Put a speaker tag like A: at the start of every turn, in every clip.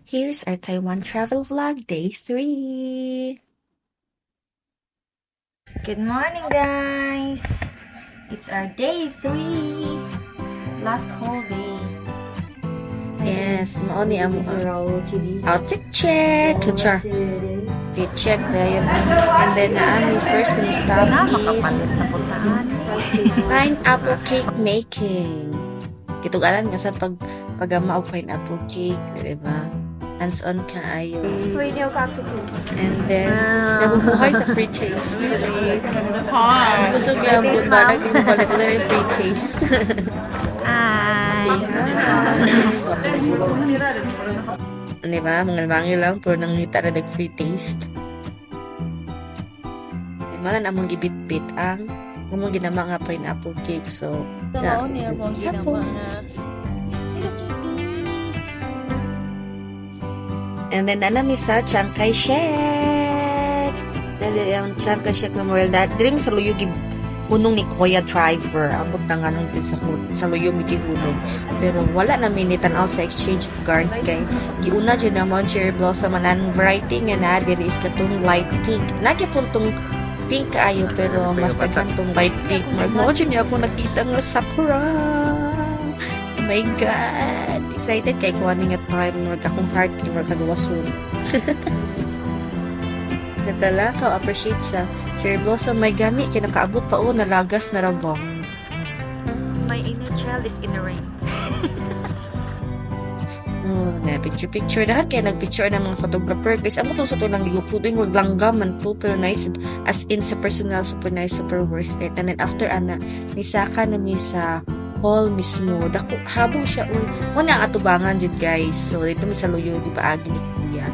A: Here's our Taiwan travel vlog, day 3.
B: Good morning, guys! It's our day 3! Last whole day.
A: Yes, mao ni amo ang outfit check. Char. Fit check dayon. And then naa mi first na stop
B: Na,
A: is
B: makapalit na puntahan.
A: Pineapple cake making. Kitugalan nga sa paggama og pineapple cake, di ba? Hands-on kaayo. And then, nabubuhay sa free taste. Kusog lang po, balag di mo balik ko na free taste.
B: Hi!
A: Di ba? Mga mangyo lang, pero nangita na nag-free taste. Malan among gibit-bit ang among ginama nga pineapple cake. So, sa Apple. And then, naa mi sa Chiang Kai-shek. Then, ang Chiang Kai-shek Memorial. That, diri mi sa Luyo hunong ni Kuya Driver. Ambot na nga nung din sa Luyo mi gihunong. Pero wala na mi ni tan-aw sa exchange of guards kay giuna jud na Mount Cherry Blossom. Ang variety nga naa diri is katong light pink. Nagyapon tong pink kaayo pero mas daghan tong light pink. Murag mao jud niya ako nakita nga sakura. Oh my God! Excited kay ko ani nga time, murag akong heart kay murag kagawason. Nagdala ka appreciate sa cherry blossom, may gani kay nakaabot pa o nalagas na rabong.
B: My inner child is in the rain.
A: Oh, na picture picture dahan kay nagpicture ng mga photographer guys. Amo tong sa to lang gigupod mo langgam man to, pero nice, as in sa personal, super nice, super worth it. And then after ana, nisaka na mi sa hall mismo. Dako habong siya, uy. Mo na ang atubangan jud, guys. So dito mi sa Luyo, di ba, agi ni Kuya.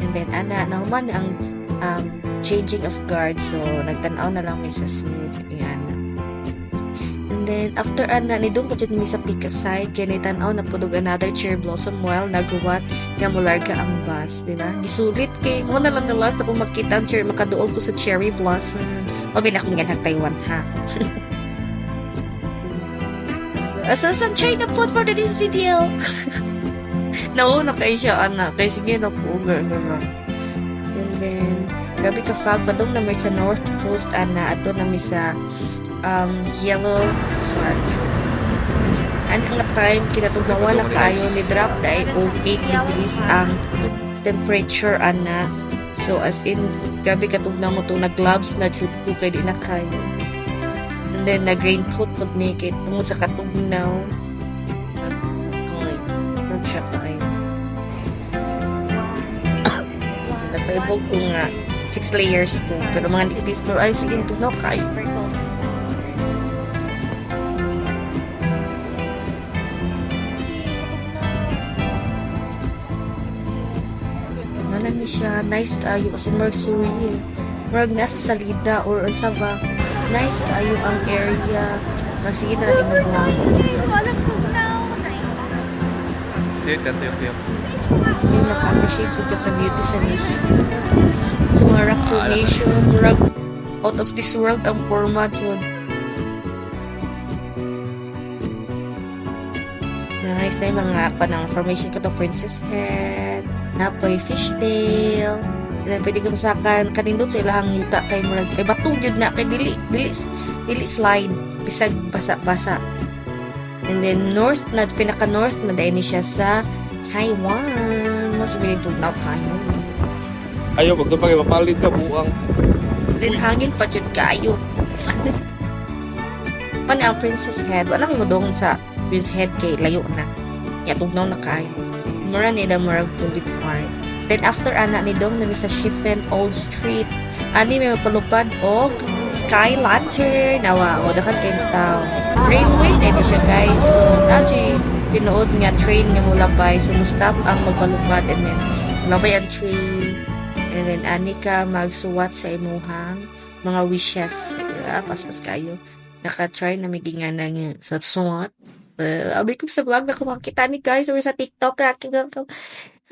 A: And then ana, nahuman na ang changing of guard, so nagtan-aw na lang mi sa sulod yan. And then, after ana, nidung ko jud mi sa Pika side, kaya nitan-aw na pud og another cherry blossom while naguwat nga mularga ang bus, di ba? Gisulit kay mo na lang na last ako makita ang cherry, makaduol ko sa cherry blossom. O bin akong ganhag Taiwan, ha? Asa sa China food for today's video? Nauna kay siya, ana. Kay sige na po, gano'n. And then, grabe ka fog. Padong na may sa North Coast, ana. Ato na may sa Yellow Park. Yes. Ano nga time, kinatugnawan na kaayo ni drop dahil og 8 degrees ang temperature, ana. So, as in, grabe katugnaw mo itong nag-gloves na jud ko kay di na kayo. And then, nag-raincoat pud mi kay tungod sa katugnaw. Okay. Nag-siya tayo. Napaibog ko nga six layers ko. Pero mga degrees, pero ay, sige, tugnaw kayo.
B: Very cold.
A: Wala ni siya. Nice kaayo. As in, murag suri. Murag nasa salida or unsa ba. Nice kaayo ang area. Sige na lang inubuhan.
B: Walang tugnaw. Nice.
C: Tiyo, tiyo, tiyo.
A: Hindi maka-appreciate jud ka sa beauty sa nature. Sa mga rock formation, murag out of this world ang forma jud. Nice na yung mga panang formation ko to, princess head, napoy fishtail. And then pwede ko masakan kanindot sa ilahang yuta kay murag eh bato gyud na kay dili slide bisag basa-basa. And then north na, pinaka north na dahil ni siya sa Taiwan. Mas bilin tugnaw kayo.
C: Ayaw, pag doon pa kayo, mapalit ka, buang.
A: Then hangin pa jud kayo. Pan ang princess head, wala may modong sa princess head kay layo na. Ya tugnaw na kayo. Mura ni da murag boulevard. Then after ana, ni dong na mi sa Shifen Old Street. Ani may mapalupad og Sky Lantern. Nawa, o daghan kay tao. Railway na siya, guys. So, naa tinuod nga train nga mulabay. So, mo-stop ang magpalupad and then labay ang train. And then ani ka magsuwat sa imuhang mga wishes. Diba? Paspas kayo. Naka-try na may gingana nga sa suwat. Abi ko sa vlog na kumakita ni guys or sa TikTok.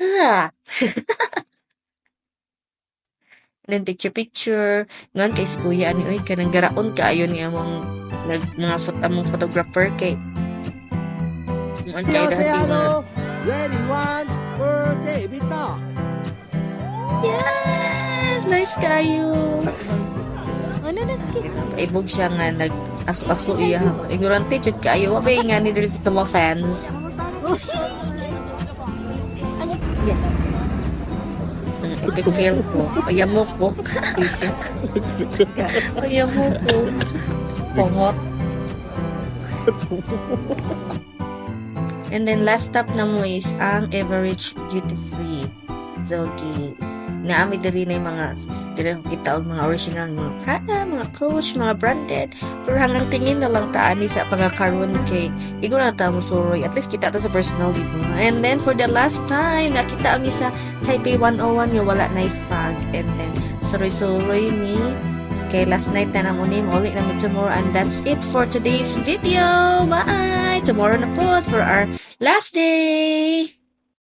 A: Ah. And then picture picture. Ngan kay si kuya ani, oy, kanang garaon kaayo niya among nag mga among photographer kay muan kay
D: Say
A: dahil mga
D: hello. Ready, one, two, three. dito.
A: Yes! Nice kayo!
B: Ano na?
A: Paibog siya nga nag aso-aso iya. Ignorante jud kaayo. Wa ba nga ni diri sa pillow fans?
B: Ano? Yeah.
A: Epic fail ko. Payamok ko. Payamok ko. Pongot. And then last stop na mo is ang Everage Duty Free. So, gi naami diri na yung mga diri ko kita og mga original mga Prada, mga Coach, mga branded. Pero hanggang tingin na lang ta ani sa pagkakaroon kay igo na ta mo suroy. At least kita ta sa personal dito. And then for the last time, nakita mi sa Taipei 101 nga wala na fog. And then suroy-suroy mi kay last night na namo ni uli na mo tomorrow, and that's it for today's video. Bye! Tomorrow na po for our last day.